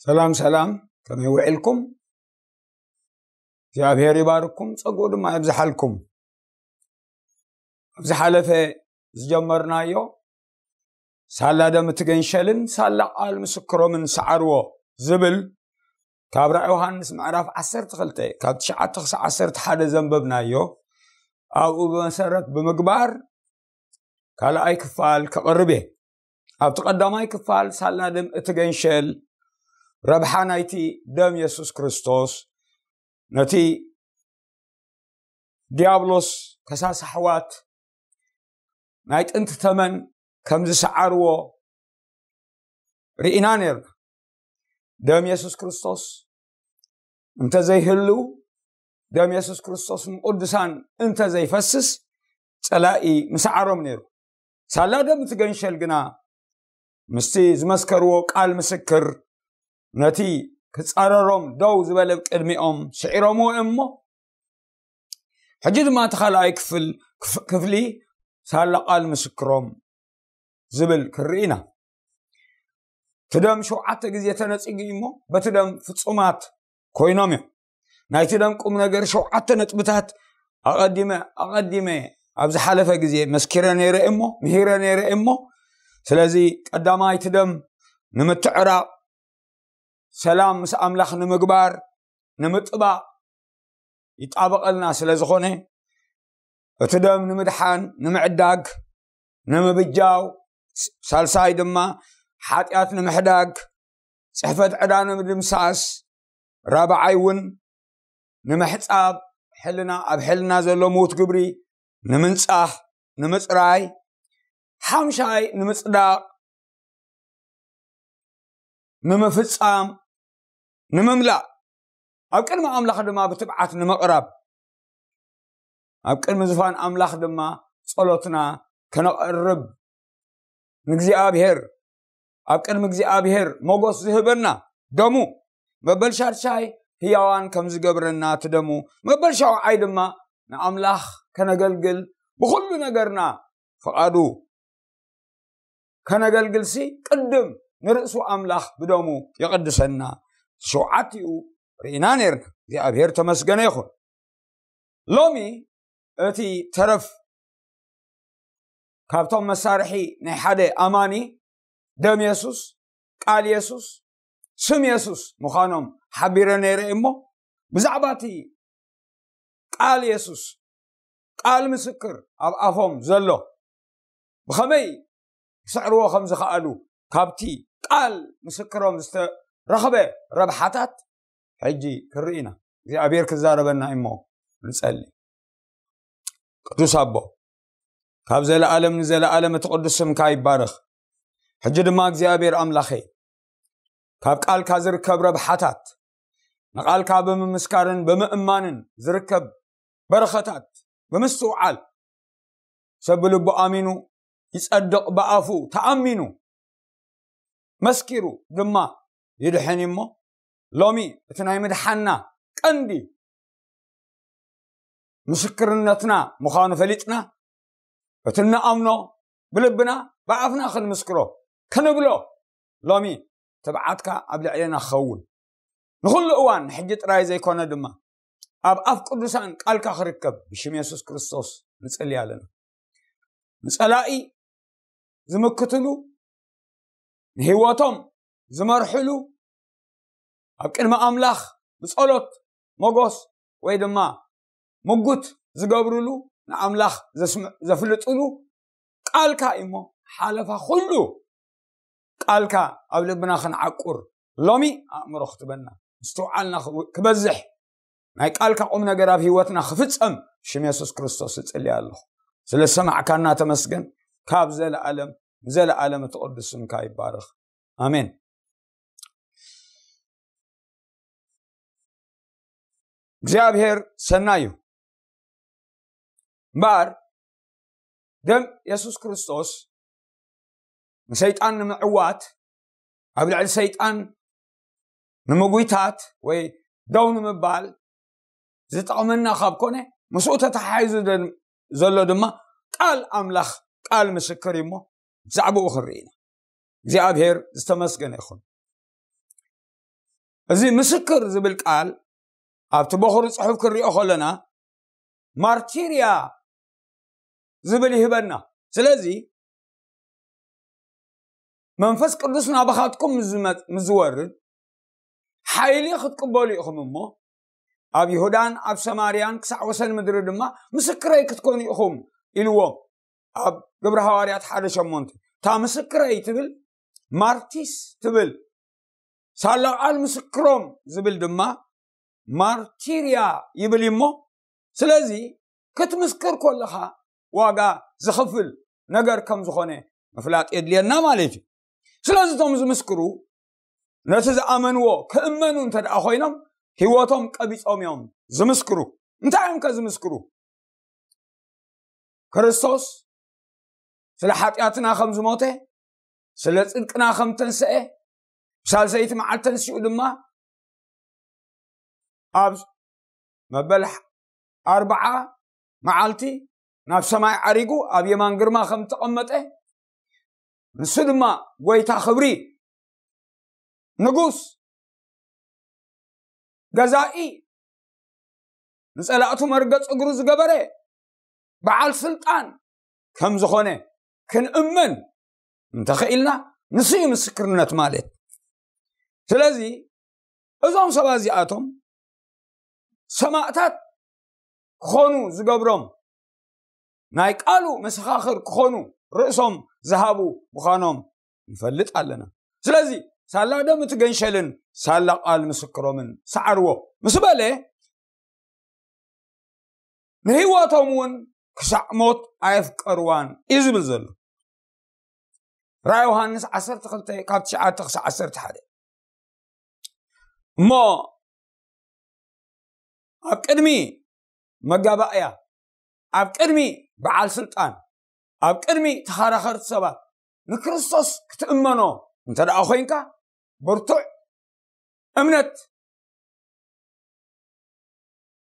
ሰላም ሰላም፣ ከመይ ውዒልኩም? እግዚኣብሔር ይባርኩም፣ ጸጉኡ ድማ የብዝሓልኩም። ኣብ ዝሓለፈ ዝጀመርናዮ ሳላ ደም እቲ ገንሸልን ሳላ ቃል ምስክሮምን ሰዓርዎ ዝብል ካብ ራእይ ዮሃንስ ምዕራፍ ዓሰርተ ክልተ ካብ ትሽዓተ ክሳብ ዓሰርተ ሓደ ዘንበብናዮ፣ ኣብኡ ብመሰረት ብምግባር ካልኣይ ክፋል ከቕርብ እየ። ኣብቲ ቀዳማይ ክፋል ሳላ ደም እቲ ገንሸል ረብሓ ናይቲ ደም የሱስ ክርስቶስ ነቲ ዲያብሎስ ከሳሲ ኣሕዋት ናይ ጥንቲ ተመን ከም ዝሰዓርዎ ርኢና ነርና። ደም የሱስ ክርስቶስ እንተዘይህሉ፣ ደም የሱስ ክርስቶስ ንቅዱሳን እንተዘይፈስስ ጸላኢ ምሰዓሮም ነይሩ። ሳላ ደም እቲ ገንሸል ግና ምስቲ ዝመስከርዎ ቃል ምስክር ነቲ ክጻረሮም ደው ዝበለ ቅድሚኦም ስዒሮምዎ እዮም እሞ፣ ሕጂ ድማ እቲ ካልኣይ ክፍል ክፍ- ክፍሊ ሳላ ቃል ምስክሮም ዝብል ክርኢ ኢና። እቲ ደም ሸውዓተ ግዜ ተነጺጉ እዩ እሞ በቲ ደም ፍጹማት ኮይኖም እዮም። ናይቲ ደም ቁም ነገር ሸውዓተ ነጥብታት ኣቐዲመ ኣቐዲመ ኣብ ዝሓለፈ ግዜ መስኪረ ነይረ እሞ ምሂረ ነይረ እሞ፣ ስለዚ ቀዳማይ እቲ ደም ንምትዕራቕ፣ ሰላም ምስ ኣምላኽ ንምግባር፣ ንምጥባቕ ይጣበቐልና ስለ ዝኾነ፣ እቲ ደም ንምድሓን፣ ንምዕዳግ፣ ንምብጃው፣ ስ- ሳልሳይ ድማ ሓጢኣት ንምሕዳግ፣ ጽሕፈት ዕዳ ንምድምሳስ፣ ራብዓይ እውን ንምሕጻብ፣ ሕልና ኣብ ሕልና ዘሎ ምዉት ግብሪ ንምንጻህ፣ ንምጽራይ፣ ሓምሻይ ንምጽዳቕ፣ ንምፍጻም፣ ንምምላእ፣ ኣብ ቅድሚ ኣምላኽ ድማ ብትብዓት ንምቕራብ፣ ኣብ ቅድሚ ዝፋን ኣምላኽ ድማ ጸሎትና ከነቐርብ፣ ንእግዚኣብሔር ኣብ ቅድሚ እግዚኣብሔር ሞጎስ ዝህበና ደሙ፣ መበል ሻድሻይ ህያዋን ከም ዝገብረና እቲ ደሙ፣ መበል ሻውዓይ ድማ ንኣምላኽ ከነገልግል፣ ብኹሉ ነገርና ፍቓዱ ከነገልግልሲ ቅድም ንርእሱ ኣምላኽ ብደሙ የቕድሰና። ሸውዓቲኡ ርኢና ነርና። እግዚኣብሔር ተመስገነ ይኹን። ሎሚ እቲ ተረፍ ካብቶም መሳርሒ ናይ ሓደ ኣማኒ ደም የሱስ፣ ቃል የሱስ፣ ስም የሱስ ምዃኖም ሓቢረ ነይረ እሞ፣ ብዛዕባ እቲ ቃል የሱስ፣ ቃል ምስክር ኣብ ኣፎም ዘሎ ብኸመይ ክስዕርዎ ከም ዝኸኣሉ፣ ካብቲ ቃል ምስክሮም ዝተረኽበ ረብሓታት ሕጂ ክርኢ ኢና። እግዚኣብሔር ክዛረበና እሞ ንጸሊ። ቅዱስ ኣቦ፣ ካብ ዘለኣለም ንዘለኣለም እቲ ቅዱስ ስምካ ይባረኽ። ሕጂ ድማ እግዚኣብሔር ኣምላኸይ፣ ካብ ቃልካ ዝርከብ ረብሓታት፣ ንቃልካ ብምምስካርን ብምእማንን ዝርከብ በረኸታት ብምስትውዓል፣ ሰብ ብልቡ ኣሚኑ ይጸድቕ፣ ብኣፉ ተኣሚኑ መስኪሩ ድማ ይድሕን እሞ፣ ሎሚ እቲ ናይ ምድሓንና ቀንዲ ምስክርነትና ምዃኑ ፈሊጥና፣ እቲ እንኣምኖ ብልብና ብኣፍና ክንምስክሮ ክንብሎ፣ ሎሚ ትብዓትካ ኣብ ልዕሌና ክኸውን፣ ንኹሉ እዋን፣ ንሕጂ ጥራይ ዘይኮነ ድማ ኣብ ኣፍ ቅዱሳን ቃልካ ክርከብ ብሽም የሱስ ክርስቶስ ንጽሊ ኣለና። ንጸላኢ ዝምክትሉ፣ ንህይወቶም ዝመርሕሉ፣ ኣብ ቅድሚ ኣምላኽ ብጸሎት ሞጎስ ወይ ድማ ምጉት ዝገብርሉ፣ ንኣምላኽ ዘስምዕ- ዘፍልጥሉ ቃልካ እዩ እሞ፣ ሓለፋ ኩሉ ቃልካ ኣብ ልብና ክንዓቁር፣ ሎሚ ኣእምሮ ክትበና፣ ምስትውዓልና ክብ- ክበዝሕ፣ ናይ ቃልካ ቁም ነገር ኣብ ህይወትና ክፍጸም ሽም የሱስ ክርስቶስ እጽሊ ኣለኹ። ስለ ሰማዕካና ተመስገን። ካብ ዘለኣለም ንዘለኣለም እቲ ቅዱስ ስምካ ይባረኽ። ኣሜን። እግዚኣብሔር ሰናይ እዩ። እምበኣር ደም የሱስ ክርስቶስ ንሰይጣን ንምዕዋት፣ ኣብ ልዕሊ ሰይጣን ንምጉይታት ወይ ደው ንምባል ዝጠቕመና ካብ ኮነ፣ ምስኡ ተተሓሒዙ ደ- ዘሎ ድማ ቃል ኣምላኽ፣ ቃል ምስክር እዩ እሞ፣ ብዛዕባኡ ክንርኢ ኢና። እግዚኣብሔር ዝተመስገነ ይኹን። እዚ ምስክር ዝብል ቃል ኣብቲ በኹሪ ጽሑፍ ክንሪኦ ከለና ማርቲርያ ዝብል ይህበና። ስለዚ መንፈስ ቅዱስ ናባኻትኩም ምስ ዝመጽ- ምስ ዝወርድ ሓይሊ ክትቅበሉ ኢኹም እሞ ኣብ ይሁዳን ኣብ ሰማርያን ክሳዕ ወሰን ምድሪ ድማ ምስክረይ ክትኮኑ ኢኹም ኢልዎም። ኣብ ግብረ ሃዋርያት ሓደ ሸሞንተ እታ ምስክረይ ትብል ማርቲስ ትብል ሳላ ቃል ምስክሮም ዝብል ድማ ማርቲርያ ይብል እሞ ስለዚ ክትምስክር ከለኻ ዋጋ ዝኸፍል ነገር ከም ዝኾነ ምፍላጥ የድልየና ማለት እዩ። ስለዚ እቶም ዝምስክሩ ነቲ ዝኣመንዎ ክእመኑ እንተ ደኣ ኮይኖም ህይወቶም ቀቢጾም እዮም ዝምስክሩ። እንታይ እዮም ከ ዝምስክሩ? ክርስቶስ ስለ ሓጢኣትና ከም ዝሞተ፣ ስለ ጽድቅና ከም ተንስአ፣ ብሳልሰይቲ መዓልቲ ተንሲኡ ድማ ኣብ መበል ኣርብዓ መዓልቲ ናብ ሰማይ ዓሪጉ ኣብ የማን ግርማ ከም ተቐመጠ፣ ንሱ ድማ ጎይታ ክብሪ፣ ንጉስ፣ ገዛኢ፣ ንጸላእቱ መርገጽ እግሩ ዝገበረ በዓል ስልጣን ከም ዝኾነ ክንእመን እንተኽኢልና ንሱ እዩ ምስክርነት ማለት። ስለዚ እዞም ሰባት እዚኣቶም ሰማእታት ክኾኑ ዝገብሮም ናይ ቃሉ መሰኻኽር ክኾኑ ርእሶም ዝሃቡ ምዃኖም ንፈልጥ ኣለና። ስለዚ ሳላ ደም እቲ ገንሸልን ሳላ ቃል ምስክሮምን ሰዓርዎ ምስ በለ ንህይወቶም እውን ክሳዕ ሞት ኣየፍቀርዋን እዩ ዝብል ዘሎ። ራእይ ዮሃንስ ዓሰርተ ክልተ ካብ ትሽዓተ ክሳዕ ዓሰርተ ሓደ። እሞ ኣብ ቅድሚ መጋባእያ፣ ኣብ ቅድሚ በዓል ስልጣን፣ ኣብ ቅድሚ ተኸራኸርቲ ሰባት ንክርስቶስ ክትእመኖ እንተ ደኣ ኮይንካ ብርቱዕ እምነት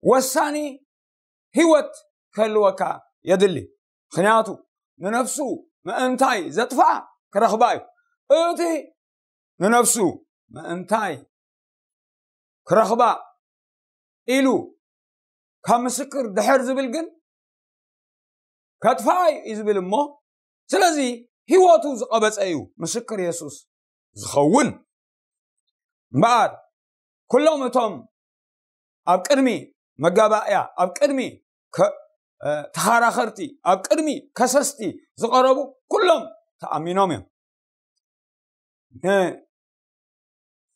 ወሳኒ ህይወት ክህልወካ የድሊ። ምክንያቱ ንነፍሱ ምእንታይ ዘጥፍኣ ክረኽባ እዩ። እቲ ንነፍሱ ምእንታይ ክረኽባ ኢሉ ካብ ምስክር ድሕር ዝብል ግን ከጥፍኣ እዩ ዝብል እሞ ስለዚ ህይወቱ ዝቐበጸ እዩ ምስክር የሱስ ዝኸውን። እምበኣር ኩሎም እቶም ኣብ ቅድሚ መጋባእያ ኣብ ቅድሚ ተኻራኸርቲ ኣብ ቅድሚ ከሰስቲ ዝቐረቡ ኩሎም ተኣሚኖም እዮም።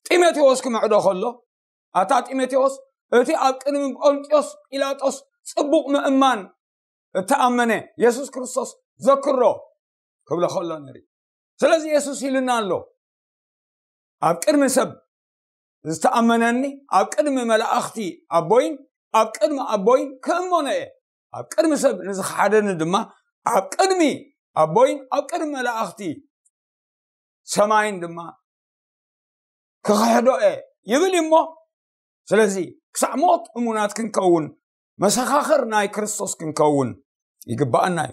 ጢሞቴዎስ ክምዕዶ ከሎ ኣታ ጢሞቴዎስ እቲ ኣብ ቅድሚ ጳንጢዮስ ጲላጦስ ጽቡቕ ምእማን እተኣመነ የሱስ ክርስቶስ ዘክሮ ክብሎ ከሎ ንርኢ። ስለዚ የሱስ ኢልና ኣሎ ኣብ ቅድሚ ሰብ ዝተኣመነኒ ኣብ ቅድሚ መላእኽቲ ኣቦይን ኣብ ቅድሚ ኣቦይን ክእመኖ እየ። ኣብ ቅድሚ ሰብ ንዝኸሓደኒ ድማ ኣብ ቅድሚ ኣቦይን ኣብ ቅድሚ መላእኽቲ ሰማይን ድማ ክኽሕዶ እየ ይብል እሞ ስለዚ ክሳዕ ሞት እሙናት ክንከውን መሰኻኽር ናይ ክርስቶስ ክንከውን ይግባኣና እዩ።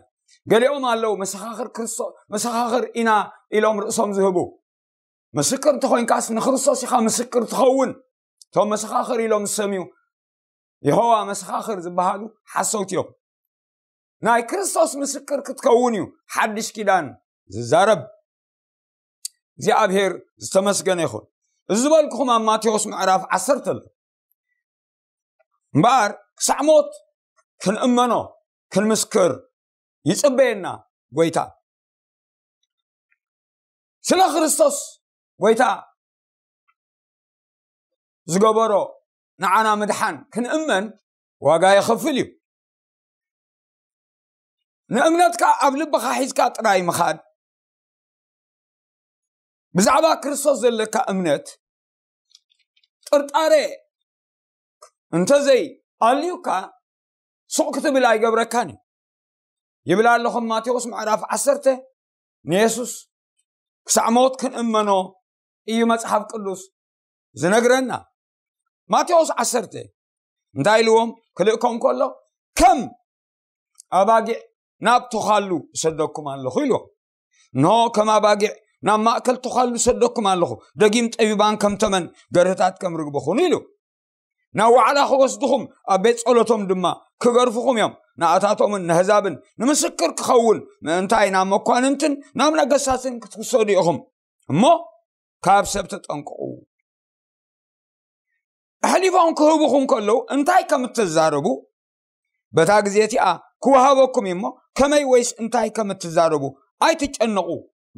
ገሊኦም ኣለዉ መሰኻኽር ክርስቶስ መሰኻኽር ኢና ኢሎም ርእሶም ዝህቡ። ምስክር እንተኾይንካስ ንክርስቶስ ኢኻ ምስክር ትኸውን። እቶም መሰኻኽር ኢሎም ዝሰምዩ የሆዋ መሰኻኽር ዝበሃሉ ሓሰውቲ እዮም። ናይ ክርስቶስ ምስክር ክትከውን እዩ ሓድሽ ኪዳን ዝዛረብ። እግዚኣብሔር ዝተመስገነ ይኹን። እዚ ዝበልኩኹም ኣብ ማቴዎስ ምዕራፍ ዓሰርተ ኣሎ። እምበኣር ክሳዕ ሞት ክንእመኖ ክንምስክር ይጽበየና ጎይታ። ስለ ክርስቶስ ጎይታ ዝገበሮ ንዓና ምድሓን ክንእመን ዋጋ የኸፍል እዩ። ንእምነትካ ኣብ ልብኻ ሒዝካ ጥራይ ምኻድ ብዛዕባ ክርስቶስ ዘለካ እምነት ጥርጣረ እንተዘይ ኣልዩካ ሱቕ ክትብል ኣይገብረካን እዩ ይብል ኣለኹም። ማቴዎስ ምዕራፍ ዓሰርተ ንየሱስ ክሳዕ ሞት ክንእመኖ እዩ መጽሓፍ ቅዱስ ዝነግረና። ማቴዎስ ዓሰርተ እንታይ ኢልዎም ክልእኮም ከሎ ከም ኣባጊዕ ናብ ተዃሉ እሰደኩም ኣለኹ ኢልዎም። እንሆ ከም ኣባጊዕ ናብ ማእከል ትዃሉ ሰደኩም ኣለኹ። ደጊም ጠቢባን ከም ተመን፣ ገርህታት ከም ርግቢ ኹኑ ኢሉ። ናብ ዋዕላ ክወስድኹም፣ ኣብ ቤት ጸሎቶም ድማ ክገርፍኹም እዮም። ንኣታቶምን ንህዛብን ንምስክር ክኸውን ምእንታይ ናብ መኳንንትን ናብ ነገሳትን ክትውሰዱ ኢኹም። እሞ ካብ ሰብ ተጠንቅቑ። ኣሕሊፎም ክህቡኹም ከለዉ እንታይ ከም እትዛረቡ፣ በታ ግዜ እቲኣ ክወሃበኩም እዩ እሞ፣ ከመይ ወይስ እንታይ ከም እትዛረቡ ኣይትጨነቑ።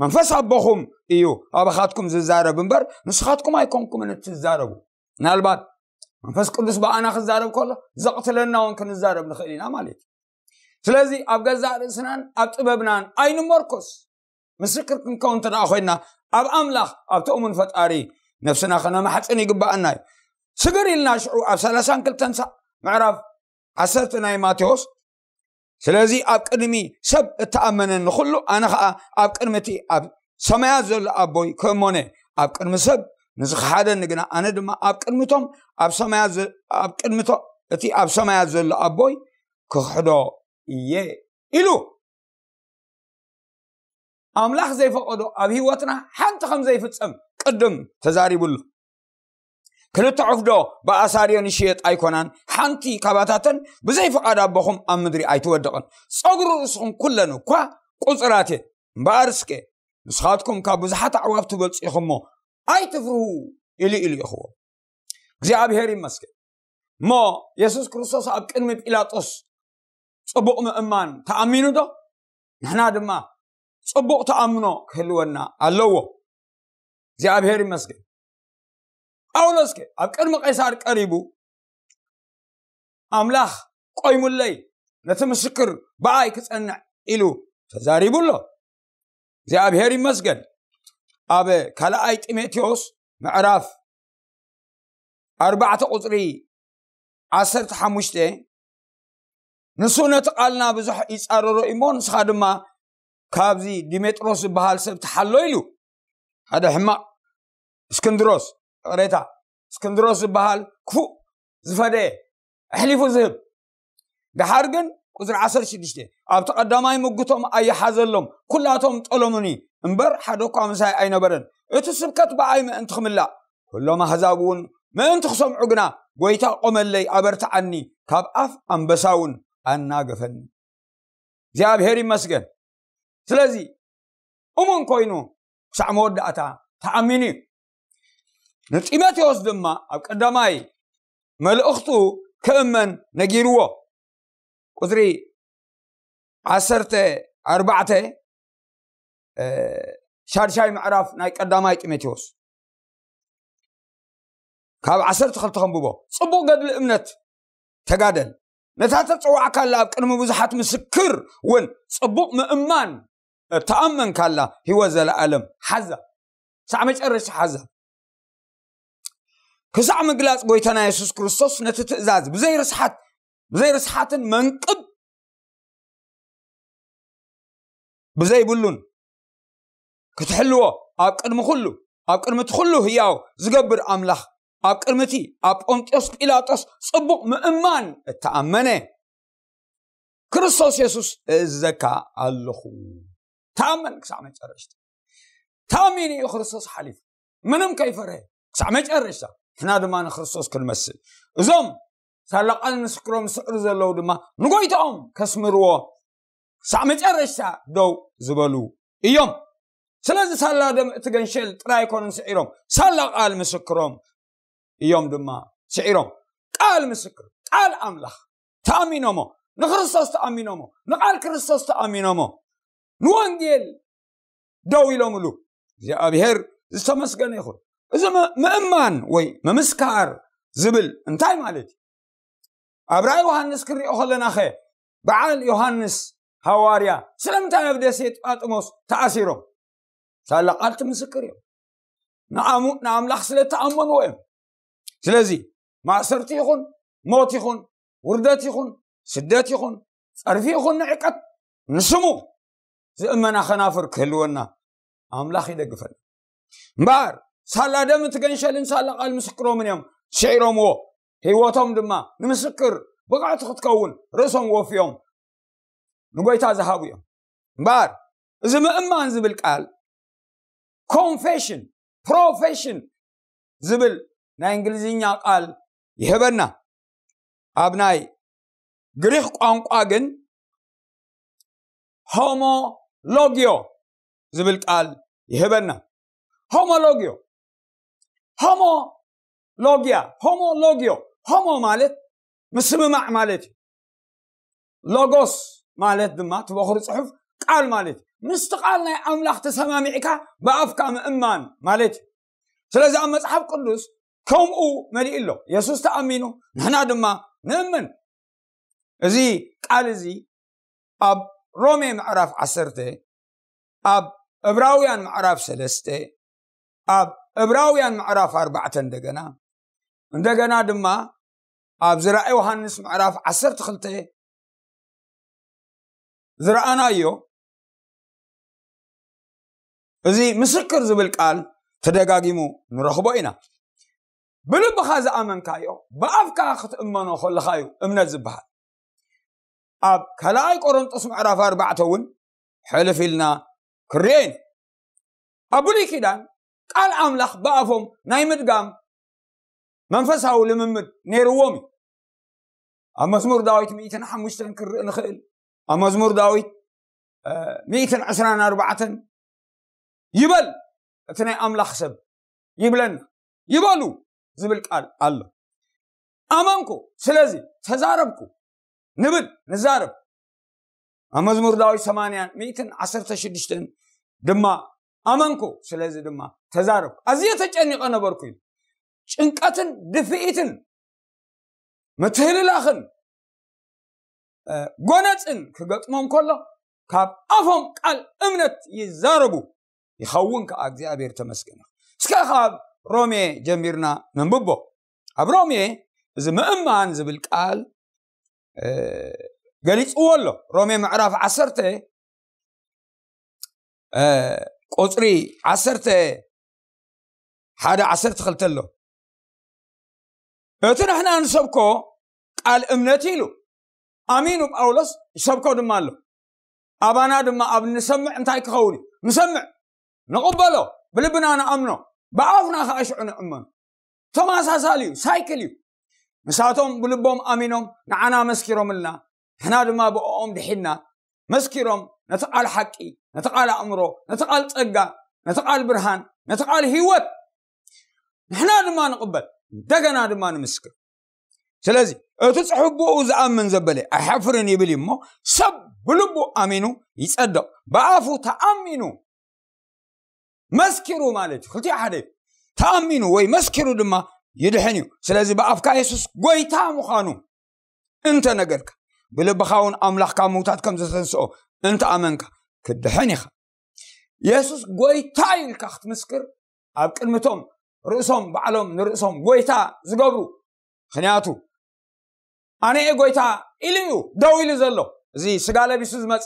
መንፈስ ኣቦኹም እዩ ኣባኻትኩም ዝዛረብ እምበር፣ ንስኻትኩም ኣይኮንኩምን እትዛረቡ። ምናልባት መንፈስ ቅዱስ ብኣና ክዛረብ ከሎ፣ ዘቕትለና እውን ክንዛረብ ንኽእል ኢና ማለት እዩ። ስለዚ ኣብ ገዛእ ርእስናን ኣብ ጥበብናን ኣይንመርኮስ። ምስክር ክንከውን እንተ ደኣ ኮይና፣ ኣብ ኣምላኽ፣ ኣብቲ እሙን ፈጣሪ ነፍስና ከነማሕጽን ይግባኣና እዩ። ስግር ኢልና ሽዑ ኣብ ሰላሳን ክልተን ሳ-፣ ምዕራፍ ዓሰርተ ናይ ማቴዎስ፣ ስለዚ ኣብ ቅድሚ ሰብ እተኣመነኒ ኩሉ፣ ኣነ ኸኣ ኣብ ቅድሚ እቲ ኣብ ሰማያት ዘሎ ኣቦይ ክእመኖ፣ ኣብ ቅድሚ ሰብ ንዝኸሓደኒ ግና፣ ኣነ ድማ ኣብ ቅድሚቶም ኣብ ሰማያት ዘ-፣ ኣብ ቅድሚቶ-፣ እቲ ኣብ ሰማያት ዘሎ ኣቦይ ክኽሕዶ እየ ኢሉ። ኣምላኽ ዘይፈቐዶ ኣብ ህይወትና ሓንቲ ከም ዘይፍጸም ቅድም ተዛሪቡ ኣሎ። ክልተ ዑፍ ዶ ብኣሳርዮን ይሽየጥ ኣይኮናን? ሓንቲ ካባታተን ብዘይ ፍቓድ ኣቦኹም ኣብ ምድሪ ኣይትወድቕን። ጸጉሪ ርእስኹም ኩለን እኳ ቁጽራት እየን። እምበኣር እስከ ንስኻትኩም ካብ ብዙሓት ኣዕዋፍ ትበልጹ ኢኹም እሞ ኣይትፍርሁ ኢሉ ኢሉ ይኽዎ። እግዚኣብሔር ይመስገን። እሞ የሱስ ክርስቶስ ኣብ ቅድሚ ጲላጦስ ጽቡቕ ምእማን ተኣሚኑ ዶ? ንሕና ድማ ጽቡቕ ተኣምኖ ክህልወና ኣለዎ። እግዚኣብሔር ይመስገን። ጳውሎስ ከ ኣብ ቅድሚ ቄሳር ቀሪቡ፣ ኣምላኽ ቆይሙለይ፣ ነቲ ምስክር ብኣይ ክጸንዕ ኢሉ ተዛሪቡ ኣሎ። እግዚኣብሔር ይመስገን። ኣብ ካልኣይ ጢሞቴዎስ ምዕራፍ ኣርባዕተ ቁጽሪ ዓሰርተ ሓሙሽተ፣ ንሱ ነቲ ቃልና ብዙሕ ይጻረሮ እሞ፣ ንስኻ ድማ ካብዚ ዲሜጥሮስ ዝበሃል ሰብ ተሓሎ ኢሉ። ሓደ ሕማቕ እስክንድሮስ፣ ይቕሬታ፣ እስክንድሮስ ዝበሃል ክፉእ ዝፈደየ፣ ኣሕሊፉ ዝህብ። ደሓር ግን፣ ቁጽሪ ዓሰርተ ሽዱሽተ፣ ኣብቲ ቀዳማይ ምጉቶም ኣይሓዘሎም፣ ኩላቶም ጠለሙኒ፣ እምበር ሓደ እኳ ምሳይ ኣይነበረን። እቲ ስብከት ብኣይ ምእንቲ ክምላእ፣ ኩሎም ኣህዛብ እውን ምእንቲ ክሰምዑ ግና፣ ጐይታ ቆመለይ፣ ኣበርትዓኒ፣ ካብ ኣፍ ኣንበሳ እውን ኣናገፈኒ። እግዚኣብሔር ይመስገን። ስለዚ እሙን ኮይኑ ክሳዕ መወዳእታ ተኣሚኑ እዩ። ንጢሞቴዎስ ድማ ኣብ ቀዳማይ መልእኽቱ ክእመን ነጊርዎ። ቁጽሪ ዓሰርተ ኣርባዕተ፣ እ፣ ሻድሻይ ምዕራፍ ናይ ቀዳማይ ጢሞቴዎስ ካብ ዓሰርተ ክልተ ከንብቦ። ጽቡቕ ገድሊ እምነት ተጋደል። ነታ ተጸዋዕካላ ኣብ ቅድሚ ብዙሓት ምስክር እውን ጽቡቕ ምእማን እተኣመንካላ ህይወት ዘለኣለም ሓዛ። ክሳዕ መጨረሻ ሓዛ። ክሳዕ ምግላጽ ጐይታና የሱስ ክርስቶስ ነቲ ትእዛዝ ብዘይ ርስሓት፣ ብዘይ ርስሓትን መንቅብ ብዘይብሉን ክትሕልዎ ኣብ ቅድሚ ኩሉ፣ ኣብ ቅድሚ እቲ ኩሉ ህያው ዝገብር ኣምላኽ፣ ኣብ ቅድሚ እቲ ኣብ ጶንጥዮስ ጲላጦስ ጽቡቕ ምእማን እተኣመነ ክርስቶስ የሱስ እእዝዘካ ኣለኹ። ተኣመን ክሳዕ መጨረሽታ። ተኣሚኑ እዩ ክርስቶስ ሓሊፉ። ምንም ከይፈርሀ ክሳዕ መጨረሽታ። ንሕና ድማ ንክርስቶስ ክንመስል። እዞም ሳላ ቃል ምስክሮም ዝስዕሩ ዘለዉ ድማ ንጎይታኦም ከስምርዎ ክሳዕ መጨረሽታ ደው ዝበሉ እዮም። ስለዚ ሳላ ደም እቲ ገንሸል ጥራይ ኣይኮኑን ስዒሮም፣ ሳላ ቃል ምስክሮም እዮም ድማ ስዒሮም። ቃል ምስክር፣ ቃል ኣምላኽ ተኣሚኖሞ፣ ንክርስቶስ ተኣሚኖሞ፣ ንቃል ክርስቶስ ተኣሚኖሞ፣ ንወንጌል ደው ኢሎምሉ። እግዚኣብሔር ዝተመስገነ ይኹን። እዚ ም-፣ ምእማን ወይ ምምስካር ዝብል እንታይ ማለት እዩ? ኣብ ራእይ ዮሃንስ ክንሪኦ ከለናኸ፣ በዓል ዮሃንስ ሃዋርያ ስለምንታይ ኣብ ደሴት ጳጥሞስ ተኣሲሮም? ሳላ ቃል ትምስክር እዮም። ንኣሙ-፣ ንኣምላኽ ስለ እተኣመንዎ እዮም። ስለዚ ማእሰርቲ ይኹን፣ ሞት ይኹን፣ ውርደት ይኹን፣ ስደት ይኹን፣ ጸርፊ ይኹን፣ ንዕቀት፣ ንስሙ ዝእመና ከናፍር ክህልወና ኣምላኽ ይደግፈና። እምበኣር ሳላ ደም እቲ ገንሸልን ሳላ ቃል ምስክሮምን እዮም ስዒሮምዎ። ህይወቶም ድማ ንምስክር ብቕዕቲ ክትከውን ርእሶም ወፍዮም ንጎይታ ዝሃቡ እዮም። እምበኣር እዚ ምእማን ዝብል ቃል ኮንፌሽን፣ ፕሮፌሽን ዝብል ናይ እንግሊዝኛ ቃል ይህበና። ኣብ ናይ ግሪክ ቋንቋ ግን ሆሞሎጊዮ ዝብል ቃል ይህበና። ሆሞሎጊዮ፣ ሆሞሎጊያ፣ ሆሞሎጊዮ፣ ሆሞ ማለት ምስምማዕ ማለት እዩ። ሎጎስ ማለት ድማ እቲ በኹሪ ጽሑፍ ቃል ማለት እዩ። ምስቲ ቃል ናይ ኣምላኽ ተሰማሚዕካ ብኣፍካ ምእማን ማለት እዩ። ስለዚ ኣብ መጽሓፍ ቅዱስ ከምኡ መሊኡ ኣሎ። የሱስ ተኣሚኑ፣ ንሕና ድማ ንእመን። እዚ ቃል እዚ ኣብ ሮሜ ምዕራፍ ዓሰርተ፣ ኣብ ዕብራውያን ምዕራፍ ሰለስተ፣ ኣብ ዕብራውያን ምዕራፍ ኣርባዕተ እንደገና፣ እንደገና ድማ ኣብ ዝራእ ዮሃንስ ምዕራፍ ዓሰርተ ክልተ ዝረኣናዮ፣ እዚ ምስክር ዝብል ቃል ተደጋጊሙ ንረኽቦ ኢና። ብልብኻ ዝኣመንካዮ ብኣፍካ ክትእመኖ ከለኻ እዩ እምነት ዝበሃል። ኣብ ካልኣይ ቆሮንጦስ ምዕራፍ ኣርባዕተ እውን ሕልፍ ኢልና ክርኤ ኢና። ኣብ ብሉይ ኪዳን ቃል ኣምላኽ ብኣፎም ናይ ምድጋም መንፈሳዊ ልምምድ ነይርዎም እዩ። ኣብ መዝሙር ዳዊት ሚእትን ሓሙሽተን ክርኢ ንኽእል። ኣብ መዝሙር ዳዊት ሚእትን ዕስራን ኣርባዕተን ይበል እቲ ናይ ኣምላኽ ሰብ ይብለና። ይበሉ ዝብል ቃል ኣሎ። ኣመንኩ ስለዚ ተዛረብኩ ንብል፣ ንዛረብ። ኣብ መዝሙር ዳዊት ሰማንያን ሚእትን ዓሰርተ ሽዱሽተን ድማ ኣመንኩ ስለዚ ድማ ተዛረብኩ። ኣዝየ ተጨኒቐ ነበርኩ ኢሉ። ጭንቀትን ድፍኢትን ምትህልላኽን ጎነፅን ክገጥሞም ከሎ ካብ ኣፎም ቃል እምነት ይዛረቡ፣ ይኸውን ከዓ እግዚኣብሔር ተመስገነ። እስከ ካብ ሮሜ ጀሚርና ነንብቦ። ኣብ ሮሜ እዚ ምእማን ዝብል ቃል ገሊፅዎ ኣሎ። ሮሜ ምዕራፍ ዓሰርተ ቁፅሪ ዓሰርተ ሓደ ዓሰርተ ክልተ ኣሎ። እቲ ንሕና ንሰብኮ ቃል እምነት ኢሉ ኣሚኑ ጳውሎስ ይሰብኮ ድማ ኣሎ። ኣባና ድማ ኣብ ንሰምዕ እንታይ ክኸውን እዩ? ንሰምዕ፣ ንቕበሎ፣ ብልብና ንኣምኖ፣ ብኣፍና ከዓ ሽዑ ንእመኑ። ተመሳሳሊ እዩ፣ ሳይክል እዩ። ንሳቶም ብልቦም ኣሚኖም ንዓና መስኪሮምልና፣ ንሕና ድማ ብኦም ድሒና መስኪሮም ነቲ ቃል ሓቂ፣ ነቲ ቃል ኣእምሮ፣ ነቲ ቃል ጸጋ፣ ነቲ ቃል ብርሃን፣ ነቲ ቃል ህይወት ንሕና ድማ ንቕበል፣ እንደገና ድማ ንምስክር። ስለዚ እቲ ጽሑፍ ብኡ ዝኣምን ዘበለ ኣይሓፍርን ይብል እዩ እሞ፣ ሰብ ብልቡ ኣሚኑ ይጸድቕ፣ ብኣፉ ተኣሚኑ መስኪሩ ማለት እዩ። ክልቲኡ ሓደ እዩ። ተኣሚኑ ወይ መስኪሩ ድማ ይድሕን እዩ። ስለዚ ብኣፍካ የሱስ ጎይታ ምዃኑ እንተ ነገርካ፣ ብልብኻ እውን ኣምላኽ ካብ ምውታት ከም ዘተንስኦ እንተ ኣመንካ፣ ክትድሕን ኢኻ። የሱስ ጎይታ ኢልካ ክትምስክር ኣብ ቅድሚቶም ርእሶም ባዕሎም ንርእሶም ጎይታ ዝገብሩ፣ ምኽንያቱ ኣነ እየ ጎይታ ኢሉ እዩ ደው ኢሉ ዘሎ። እዚ ስጋ ለቢሱ ዝመፀ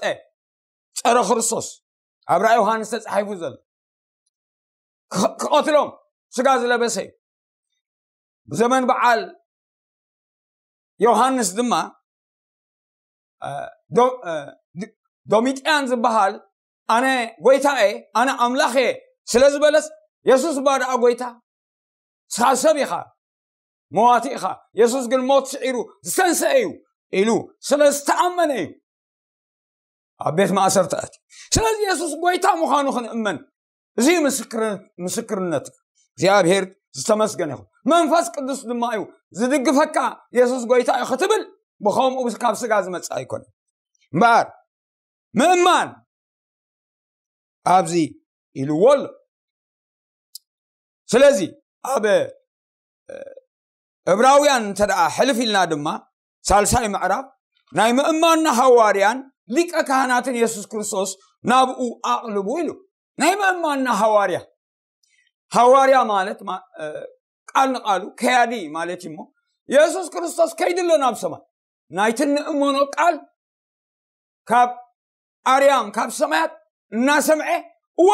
ጸረ ክርስቶስ ኣብ ራእይ ዮሃንስ ተጻሒፉ ዘሎ ክቐትሎም ስጋ ዝለበሰ እዩ። ብዘመን በዓል ዮሃንስ ድማ ዶሚጥያን ዝበሃል ኣነ ጎይታ እየ፣ ኣነ ኣምላኽ እየ ስለ ዝበለስ፣ የሱስ እባ ደኣ ጎይታ፣ ንስኻ ሰብ ኢኻ፣ መዋቲ ኢኻ፣ የሱስ ግን ሞት ስዒሩ ዝተንስአ እዩ ኢሉ ስለ ዝተኣመነ እዩ ኣብ ቤት ማእሰርቲ ኣትዩ። ስለዚ የሱስ ጎይታ ምዃኑ ክንእመን፣ እዚ ምስክርነት። እግዚኣብሔር ዝተመስገነ ይኹን። መንፈስ ቅዱስ ድማ እዩ ዝድግፈካ፣ የሱስ ጎይታ እዩ ክትብል ብኸምኡ ካብ ስጋ ዝመጽእ ኣይኮነን። እምበኣር ምእማን ኣብዚ ኢልዎ ኣሎ። ስለዚ ኣብ ዕብራውያን እንተ ደኣ ሕልፍ ኢልና ድማ ሳልሳይ ምዕራፍ ናይ ምእማንና ሃዋርያን ሊቀ ካህናትን የሱስ ክርስቶስ ናብኡ ኣቕልቡ ኢሉ። ናይ ምእማንና ሃዋርያ፣ ሃዋርያ ማለት ቃል ንቃሉ ከያዲ ማለት እዩ። እሞ የሱስ ክርስቶስ ከይድሎ ናብ ሰማይ ናይቲ እንእመኖ ቃል ካብ ኣርያም ካብ ሰማያት እናሰምዐ እወ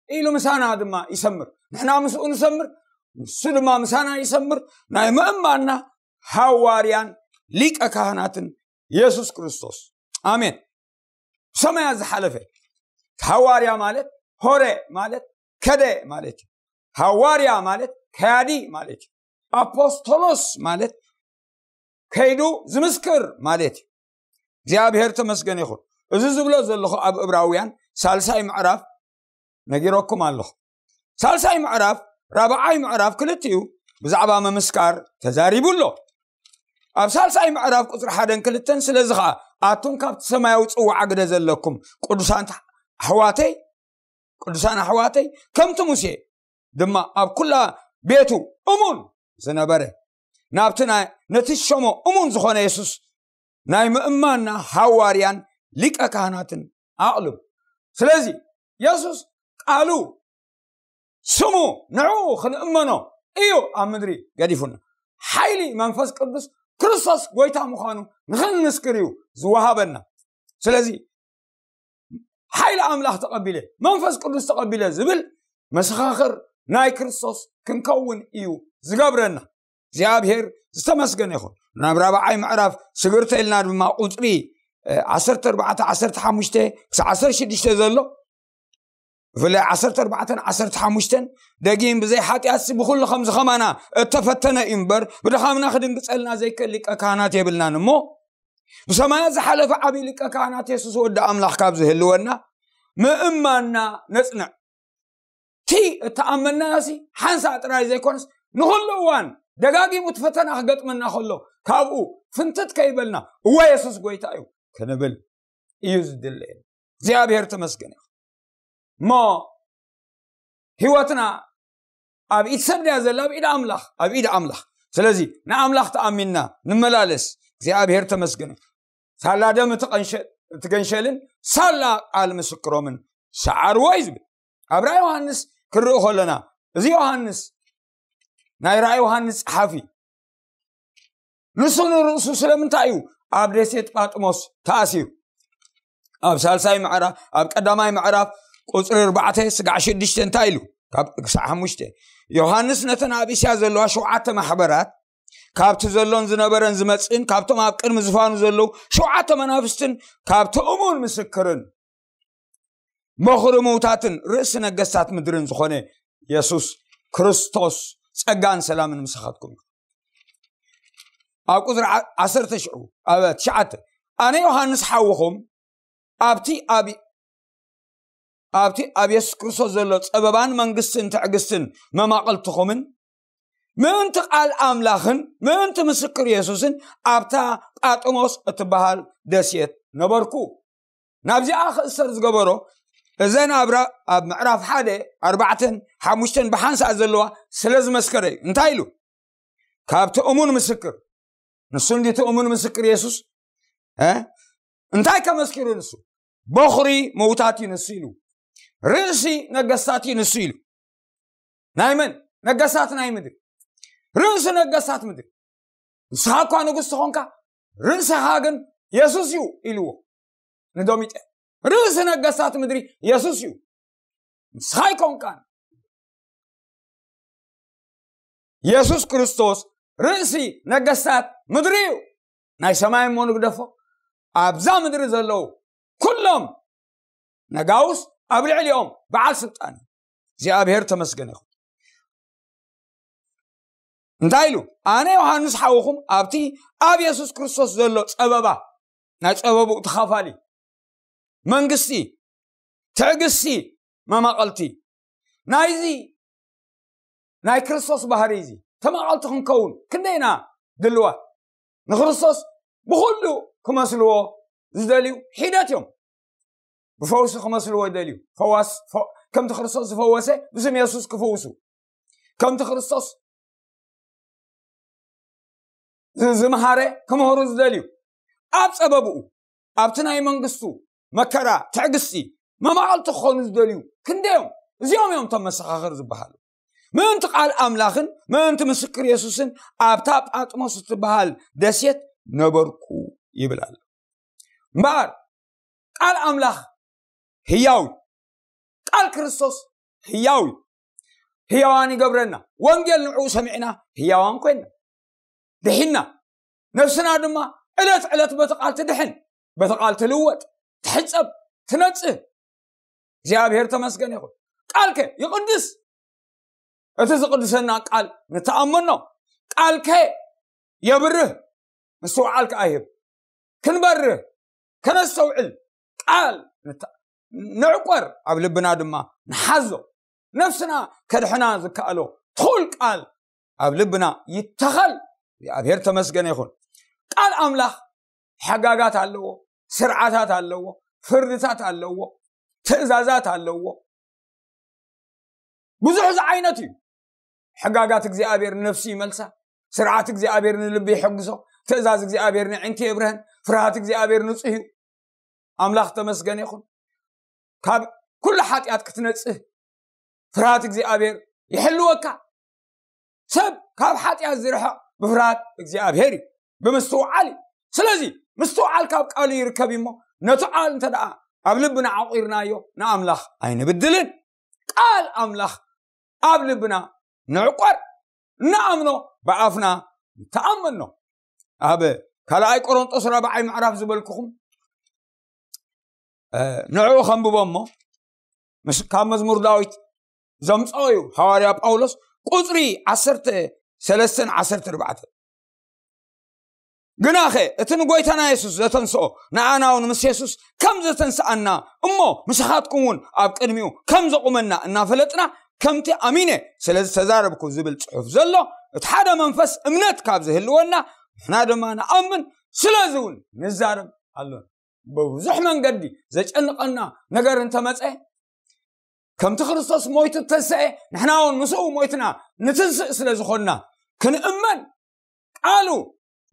ኢሉ ምሳና ድማ ይሰምር። ንሕና ምስኡ ንሰምር፣ ንሱ ድማ ምሳና ይሰምር። ናይ ምእማንና ሃዋርያን ሊቀ ካህናትን የሱስ ክርስቶስ። ኣሜን። ሰማያት ዝሓለፈ ሃዋርያ ማለት ሆረ ማለት ከደ ማለት እዩ። ሃዋርያ ማለት ከያዲ ማለት እዩ። ኣፖስቶሎስ ማለት ከይዱ ዝምስክር ማለት እዩ። እግዚኣብሔር ተመስገን ይኹን። እዚ ዝብሎ ዘለኹ ኣብ እብራውያን ሳልሳይ ምዕራፍ ነጊረኩም ኣለኹ። ሳልሳይ ምዕራፍ ራብዓይ ምዕራፍ ክልቲኡ ብዛዕባ ምምስካር ተዛሪቡ ኣሎ። ኣብ ሳልሳይ ምዕራፍ ቁፅሪ ሓደን ክልተን ስለዚ ከዓ ኣቱም ካብቲ ሰማያዊ ፅዋዓ ግደ ዘለኩም ቅዱሳን ኣሕዋተይ ቅዱሳን ኣሕዋተይ ከምቲ ሙሴ ድማ ኣብ ኩላ ቤቱ እሙን ዝነበረ ናብቲ ናይ ነቲ ሸሞ እሙን ዝኾነ የሱስ ናይ ምእማንና ሃዋርያን ሊቀ ካህናትን ኣቕልብ። ስለዚ የሱስ ቃሉ ስሙ ንዕኡ ክንእመኖ እዩ ኣብ ምድሪ ገዲፉና። ሓይሊ መንፈስ ቅዱስ ክርስቶስ ጎይታ ምዃኑ ንኽንምስክር እዩ ዝወሃበና። ስለዚ ሓይሊ ኣምላኽ ተቐቢለ መንፈስ ቅዱስ ተቐቢለ ዝብል መሰኻኽር ናይ ክርስቶስ ክንከውን እዩ ዝገብረና። እግዚኣብሔር ዝተመስገነ ይኹን። ናብ ራብዓይ ምዕራፍ ስግርተ ኢልና ድማ ቁፅሪ ዓሰርተ ኣርባዕተ ዓሰርተ ሓሙሽተ ክሳብ ዓሰርተ ሽዱሽተ ዘሎ ብፍላይ ዓሰርተ ኣርባዕተን ዓሰርተ ሓሙሽተን ደጊም ብዘይ ሓጢኣትሲ ብኩሉ ከምዚ ከማና እተፈተነ እዩ እምበር ብድኻምና ክድንግፀልና ዘይክእል ሊቀ ካህናት የብልናን እሞ ብሰማያት ዝሓለፈ ዓብዪ ሊቀ ካህናት የሱስ ወዲ ኣምላኽ ካብ ዝህልወና ምእማንና ነፅንዕ። እቲ እተኣመናዮሲ ሓንሳእ ጥራይ ዘይኮነስ ንኹሉ እዋን ደጋጊሙ እቲ ፈተና ክገጥመና ከሎ ካብኡ ፍንትት ከይበልና እወ የሱስ ጎይታ እዩ ክንብል እዩ ዝድለየ። እግዚኣብሔር ተመስገን እዩ። እሞ ህይወትና ኣብ ኢድ ሰብ ድያ ዘላ ኣብ ኢድ ኣምላኽ ኣብ ኢድ ኣምላኽ። ስለዚ ንኣምላኽ ተኣሚንና ንመላለስ። እግዚኣብሔር ተመስገን እዩ። ሳላ ደም እቲ ገንሸልን ሳላ ቃል ምስክሮምን ሰዓርዎ እዩ ዝብል። ኣብ ራእይ ዮሃንስ ክንርኢ ከለና እዚ ዮሃንስ ናይ ራእይ ዮሃንስ ጸሓፊ ንሱ ንርእሱ ስለምንታይ እዩ ኣብ ደሴት ጳጥሞስ ተኣሲሩ? ኣብ ሳልሳይ ምዕራፍ ኣብ ቀዳማይ ምዕራፍ ቁፅሪ ኣርባዕተ ስጋዕ ሽዱሽተ እንታይ ኢሉ? ካብ ክሳዕ ሓሙሽተ ዮሃንስ ነተን ኣብ እስያ ዘለዋ ሸውዓተ ማሕበራት ካብቲ ዘሎን ዝነበረን ዝመፅእን ካብቶም ኣብ ቅድሚ ዝፋኑ ዘለዉ ሸውዓተ መናፍስትን ካብቲ እሙን ምስክርን መኹሪ ምውታትን ርእሲ ነገስታት ምድርን ዝኾነ የሱስ ክርስቶስ ጸጋን ሰላምን ምሳኻትኩም ይኹን። ኣብ ቁፅሪ ዓሰርተ ሽዑ ኣብ ትሽዓተ ኣነ ዮሃንስ ሓውኹም ኣብቲ ኣብ ኣብቲ ኣብ የሱስ ክርስቶስ ዘሎ ጸበባን መንግስትን ትዕግስትን መማቕልትኹምን ምእንቲ ቃል ኣምላኽን ምእንቲ ምስክር የሱስን ኣብታ ጳጥሞስ እትበሃል ደሴት ነበርኩ። ናብዚኣ ክእሰር ዝገበሮ እዘን ኣብራ ኣብ ምዕራፍ ሓደ ኣርባዕተን ሓሙሽተን ብሓንሳእ ዘለዋ ስለ ዝመስከረ እዩ። እንታይ ኢሉ? ካብቲ እሙን ምስክር ንሱ እንዲቲ እሙን ምስክር የሱስ እንታይ ከመስኪሩ ንሱ? በኹሪ መውታት እዩ ንሱ ኢሉ። ርእሲ ነገስታት እዩ ንሱ ኢሉ። ናይ መን ነገስታት? ናይ ምድሪ። ርእሲ ነገስታት ምድሪ። ንስኻ እኳ ንጉስ ትኾንካ ርእስኻ ግን የሱስ እዩ ኢልዎ ንዶሚጤ። ርእሲ ነገስታት ምድሪ የሱስ እዩ፣ ንስኻ ኣይኮንካን። የሱስ ክርስቶስ ርእሲ ነገስታት ምድሪ እዩ። ናይ ሰማይ እሞ ንግደፎ፣ ኣብዛ ምድሪ ዘለዉ ኩሎም ነጋውስ ኣብ ልዕሊኦም በዓል ስልጣን እዩ። እግዚኣብሔር ተመስገን ይኹን። እንታይ ኢሉ? ኣነ ዮሃንስ ሓውኹም ኣብቲ ኣብ የሱስ ክርስቶስ ዘሎ ጸበባ ናይ ጸበብኡ ተኻፋሊ መንግስቲ ትዕግስቲ መማቐልቲ ናይዚ ናይ ክርስቶስ ባህሪ እዚ ተማቐልቲ ክንከውን ክንደይ ኢና ድልዋት? ንክርስቶስ ብኹሉ ክመስልዎ ዝደልዩ ሒደት እዮም። ብፈውሲ ክመስልዎ ይደልዩ። ከምቲ ክርስቶስ ዝፈወሰ ብስም የሱስ ክፍውሱ ከምቲ ክርስቶስ ዝመሃረ ክምህሩ ዝደልዩ ኣብ ጸበብኡ ኣብቲ ናይ መንግስቱ መከራ ትዕግስቲ መማቐልቲ ክኾኑ ዝደልዩ ክንደዮም? እዚኦም እዮም እቶም መሰኻኽር ዝበሃሉ። ምእንቲ ቃል ኣምላኽን ምእንቲ ምስክር የሱስን ኣብታ ጳጥሞስ እትበሃል ደሴት ነበርኩ ይብል ኣሎ። እምበኣር ቃል ኣምላኽ ህያው እዩ። ቃል ክርስቶስ ህያው እዩ። ህያዋን ይገብረና። ወንጌል ንዕኡ ሰሚዕና ህያዋን ኮይና ድሒና። ነፍስና ድማ ዕለት ዕለት በቲ ቃል ትድሕን፣ በቲ ቃል ትልወጥ፣ ትሕጸብ፣ ትነጽህ። እግዚኣብሔር ተመስገን ይኹን። ቃልከ ይቕድስ። እቲ ዝቕድሰና ቃል ንተኣመኖ። ቃልከ የብርህ፣ ምስትውዓል ከኣ ይህብ። ክንበርህ፣ ከነስተውዕል፣ ቃል ንተ- ንዕቆር፣ ኣብ ልብና ድማ ንሓዞ። ነፍስና ከድሕና ዝከኣሎ ትኹል ቃል ኣብ ልብና ይተኸል። እግዚኣብሔር ተመስገነ ይኹን። ቃል ኣምላኽ ሕጋጋት ኣለዎ፣ ስርዓታት ኣለዎ፣ ፍርድታት ኣለዎ፣ ትእዛዛት ኣለዎ። ብዙሕ ዝዓይነት እዩ። ሕጋጋት እግዚኣብሔር ንነፍሲ ይመልሳ፣ ስርዓት እግዚኣብሔር ንልቢ ይሕግዞ፣ ትእዛዝ እግዚኣብሔር ንዕንቲ የብርሀን፣ ፍርሃት እግዚኣብሔር ንጹህ እዩ። ኣምላኽ ተመስገን ይኹን። ካብ ኩሉ ሓጢኣት ክትነጽህ ፍርሃት እግዚኣብሔር ይሕልወካ። ሰብ ካብ ሓጢኣት ዝርሕቕ ብፍርሃት እግዚኣብሔር እዩ፣ ብምስትውዓል እዩ። ስለዚ ምስትውዓል ካብ ቃሉ ይርከብ እሞ፣ ነቲ ቃል እንተ ደኣ ኣብ ልብና ዓቑርናዮ፣ ንኣምላኽ ኣይንብድልን። ቃል ኣምላኽ ኣብ ልብና ንዕቆር፣ ንኣምኖ፣ ብኣፍና ንተኣመኖ። ኣብ ካልኣይ ቆሮንጦስ ራብዓይ ምዕራፍ ዝበልኩኹም ንዕኡ ከንብቦ እሞ፣ ምስ ካብ መዝሙር ዳዊት ዘምፅኦ እዩ። ሃዋርያ ጳውሎስ ቁፅሪ ዓሰርተ ሰለስተን ዓሰርተ ኣርባዕተን፣ ግናኸ እቲ ንጎይታና የሱስ ዘተንስኦ ንኣና እውን ምስ የሱስ ከም ዘተንስኣና፣ እሞ ምሳኻትኩም እውን ኣብ ቅድሚኡ ከም ዘቑመና እናፈለጥና፣ ከምቲ ኣሚነ ስለ ዝተዛረብኩ ዝብል ፅሑፍ ዘሎ፣ እቲ ሓደ መንፈስ እምነት ካብ ዝህልወና፣ ንሕና ድማ ንኣምን፣ ስለዚ እውን ንዛረብ ኣሎና። ብብዙሕ መንገዲ ዘጨንቐና ነገር እንተመፀ፣ ከምቲ ክርስቶስ ሞይቱ ተሰኤ፣ ንሕና እውን ምስኡ ሞይትና ንትንስእ ስለ ዝኾንና፣ ክንእመን፣ ቃሉ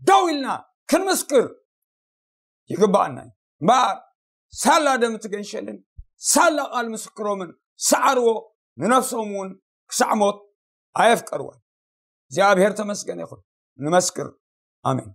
ደው ኢልና ክንምስክር ይግባኣና እዩ። እምበኣር ሳላ ደም እቲ ገንሸልን ሳላ ቃል ምስክሮምን ሰዓርዎ፣ ንነፍሶም እውን ክሳዕ ሞት ኣየፍቀርዋን። እግዚኣብሔር ተመስገን ይኹን። ንመስክር። ኣሜን።